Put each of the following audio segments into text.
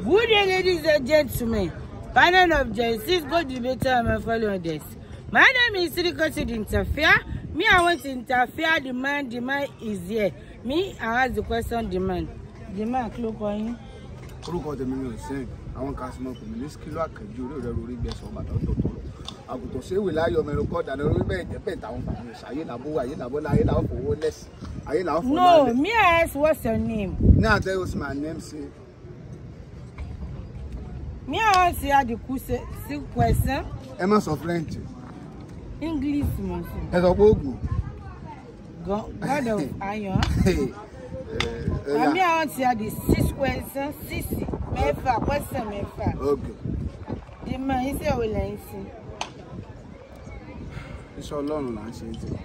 Good day, ladies and gentlemen. Panel of justice, go debater and my fellow others. My name is Sidikatu the Interfere. Me, I want to interfere. The man is here. Me, I ask the question, the man. The man, kí ló kọ yín? Orúkọ tèmi ni Hussein. Àwọn kan sì mọ̀ pè mí ní Skilu Àkànjí orí rẹ̀ orí gbẹ̀sán bàtà tó tọrọ. Àgùntàn ṣéwì láyọ̀ mẹ́rin kọ́ dáná orí bẹ́ẹ̀ jẹ́ bẹ́ẹ̀ táwọn bàbá mi ṣàyè làbó ayé làbó láyé làwọn fowó lẹ́sìn ayé làwọn fowó No, me, I ask what's your name? Now tell us my name, say. Me, I want to ask the question. Ẹ má sọ French. English, monsieur. Ẹ sọ pé Ògùn. God of Iron. And me, I want to ask the six questions. Six, mẹ́fà, question mẹ́fà. Okay. The man, he said, well, I see. Iṣẹ́ Ọlọ́run là ń ṣe jẹ.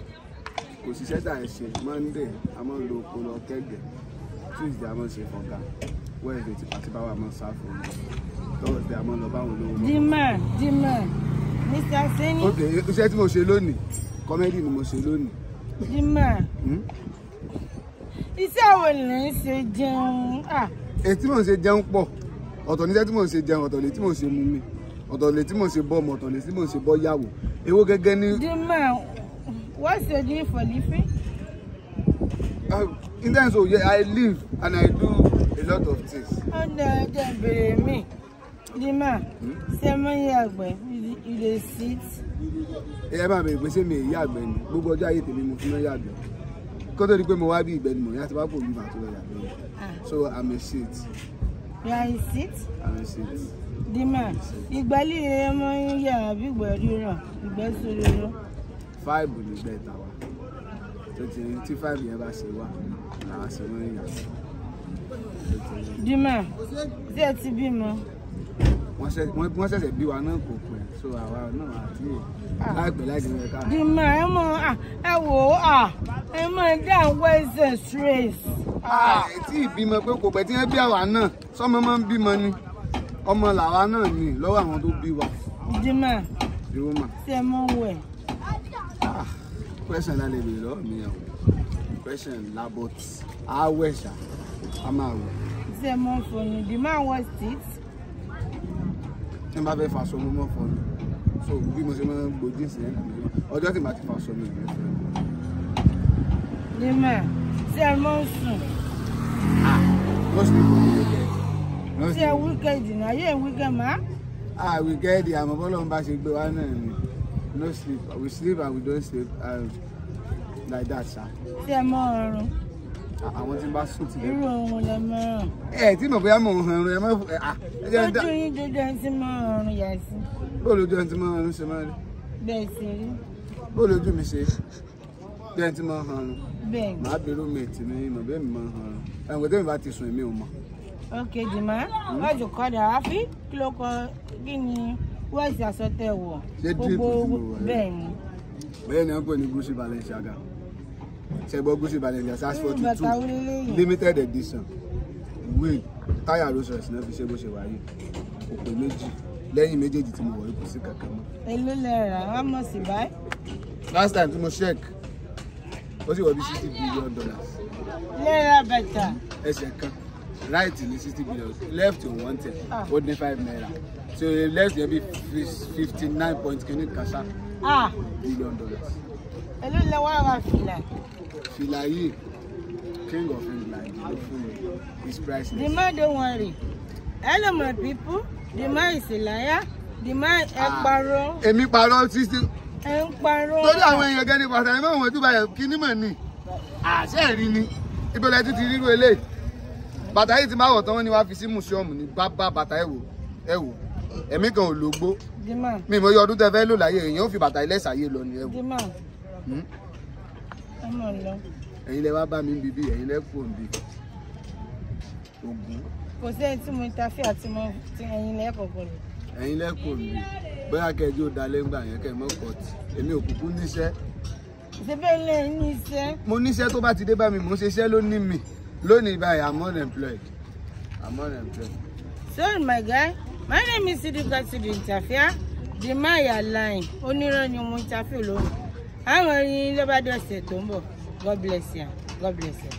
Kò síṣẹ́ tá à ń ṣe. Monday, a máa ń lo oko lọ kẹ́gẹ̀ẹ́. Tuesday, a máa ń ṣe fọ̀gá. Wednesday, tí pàtí bá wà, a máa ń sá fún un. Thursday, a máa ń lọ báwọn olówó. The man, Mr. Seni. Okay, iṣẹ́ tí mo ṣe lónìí, comedy ni mo ṣe lónìí. The man. Iṣẹ́ wo lẹ̀ ń ṣe jẹun? Èyí tí mò ń ṣe jẹun pọ̀. Ọ̀tọ̀ níṣẹ́ tí mò ń ṣe jẹun, ọ̀tọ̀ lè tí mò ń ṣe mú mi. Ọ̀tọ̀ lè tí mò ń ṣe bọ́ ọmọ, ọ̀tọ̀ lè tí mò ń ṣe bọ́ yàwó. Èwo gẹ́gẹ́ ní. The man, what's your doing for living? In terms of, yeah, I live and I do a lot of things. Ọ̀dà ẹ̀jẹ̀ bèrè mi. The man, ṣé mo ń yàgbẹ́? You dey sit? Ẹ máa bèrè pé ṣé mi èyí àgbẹ̀ ni? Gbogbo ọjọ́ ayé tèmi mo fi máa yàgbẹ́. Kó tó di pé mo wá bí ìgbẹ́ ni mò ń yá ti bá pò bí màá tó lọ yàgbẹ́ ni. So I'm a sit. You are a sit? I'm a sit. The man, ìgbẹ́ líle mọ́ ń yà àbí ìgbẹ́ rírọ̀, ìgbẹ́ sóróró. Five ni ìgbẹ́ ìta wa. Tó ti rí tí five yẹn bá ṣe wá, làá ṣe wọ́n yà. The man, ṣé ẹ ti bímọ? Wọ́n ṣẹ̀ṣẹ̀ bí wa náà kò pẹ́, so àwa náà àti láìpẹ́ láì jẹ́ ká. The man, ẹ mọ ẹ wò ó, ẹ mọ dá àwọn ẹsẹ̀ straight. Tí ìbímọ pé kò pẹ́ tí wọ́n bí àwa náà, sọ́mọ máa ń bímọ ni. Ọmọ làwa náà ni lọ́wọ́ àwọn tó bí wa. The man, The woman. ṣé ẹ mọ wẹ̀? Question náà lè bèrè lọ́wọ́ mi yẹn o. Question ńlá but á wẹ̀ ṣá, á máa wẹ̀. Ṣé ẹ mọ fọnù? The man wash teeth. Tí n bá fẹ́ faṣọ mo mọ́ fọnù. So bí mo ṣe máa ń gbo jíǹsì yẹn kì í ṣe ọjọ́ tí màá ti faṣọ mi ìgbẹ́ fún mi. The man, ṣé ẹ mọ sùn? No sleep on the weekend. Ṣé ẹ weekend náà? Ayé ẹ weekend ma? Ah, weekend àmọ́ bọ́lá ń bá ṣe gbé wa náà ni. No sleep. We sleep and we don't sleep like that, sir. Ṣé ẹ mọ ọrùn? Àwọn tí ń bá sùn ti lè. Irú oorun lẹ mọ ọrùn. Ẹ tí mo bóyá mò ń han ọrùn ẹ mọ ẹ. Lójú yín dojú ẹni tí mọ ọrùn yà sí. Bó lójú ẹni tí mọ ọrùn ṣe máa rí? Bẹ́ẹ̀ sì rí. Bó lójú mi ṣe? Bí ẹni tí mọ han ọrùn. Bẹ́ẹ̀ ni. Màá bí roommate mi mọ̀ bẹ́ẹ̀ mi mọ han ọrùn. Ẹ̀wọ̀n tẹ́mi bá ti sùn èmi ò mọ̀. Ok, the man, what's your call àáfí? Kí ló kọ kí ni wọ́ọ̀sì àsọtẹ̀ wọ̀? Ṣé drip tí mo wọ̀? Bẹ́ẹ̀ ni. Bẹ́ẹ̀ ni wọ́n pè ní Gucci Balenciaga. Ṣé gbọ́ Gucci Balenciaga size 42 limited edition. Wheel táyà Rolls Royce náà fi ṣe bó ṣe wà yìí. Òpè méjì lẹ́yìn méjèèjì tí mo wọ̀ kò sí kankan mọ́. Èló lẹ rà? How much you buy? Last time tí mo check, ó sì wọ bí $60 billion. Lẹ́ra bàtà. Ẹsẹ̀ kan. Right ní 60 billion, left to 110, ó dín 5 naira. So left yẹn bí 59 point kìíní kàṣá billion dollars. Èló lẹ wá ra fìlà? Fìlà yìí, King of England ló fún mi, is priceless. The man don't worry. Hello my people, the man is a liar, the man ẹ parọ́. Èmi parọ́ 60. Ẹ ń parọ́. Torí àwọn èèyàn gẹ́ni pàtàkì mọ́ wọn tó bá yẹ kí ní mọ̀ ni. Àṣẹ ìrí ni, ibo lẹ tún ti rírú eléyìí. Bàtà yìí ti máa wọ̀ tán wọ́n ní wàá fi sí mùsíọ̀mù ní bábá bàtà ẹ̀wò ẹ̀wò ẹ̀mí kan ò lógbó mi mọ̀ iye ọdún tẹ fẹ́ lò láyé èèyàn ó fi bàtà ilé ìsàyè lọ ní ẹ̀wò. Ẹ̀yin lẹ wá bá mi bíbí ẹ̀yin lẹ kú òǹbí Ògún. Kò sẹ́yìn tí mo ta fí àti mo ti ẹ̀yin lẹ kọ̀ọ̀kan lò. Ẹ̀yin lẹ kú òǹbí bóyá kẹjọ da lẹ́ngbà yẹn kẹ́ mọ́ kọ́ọ̀tì èmi ò kúkú níṣẹ́. Ṣé bẹ́ẹ̀ lẹ́ níṣẹ́? Mo níṣẹ́ tó bá ti dé bá mi mò ń ṣiṣẹ́ ló ní mi. Lónìí báyìí, I'm unemployed. I'm unemployed. So my guy, my name is Sidikatu the Interfere. The man you are lying. Onírọ́ ni mo interfere lónìí. Àwọn ẹyin ló bá dọ̀sẹ̀ tó ń bọ̀. God bless you. God bless you.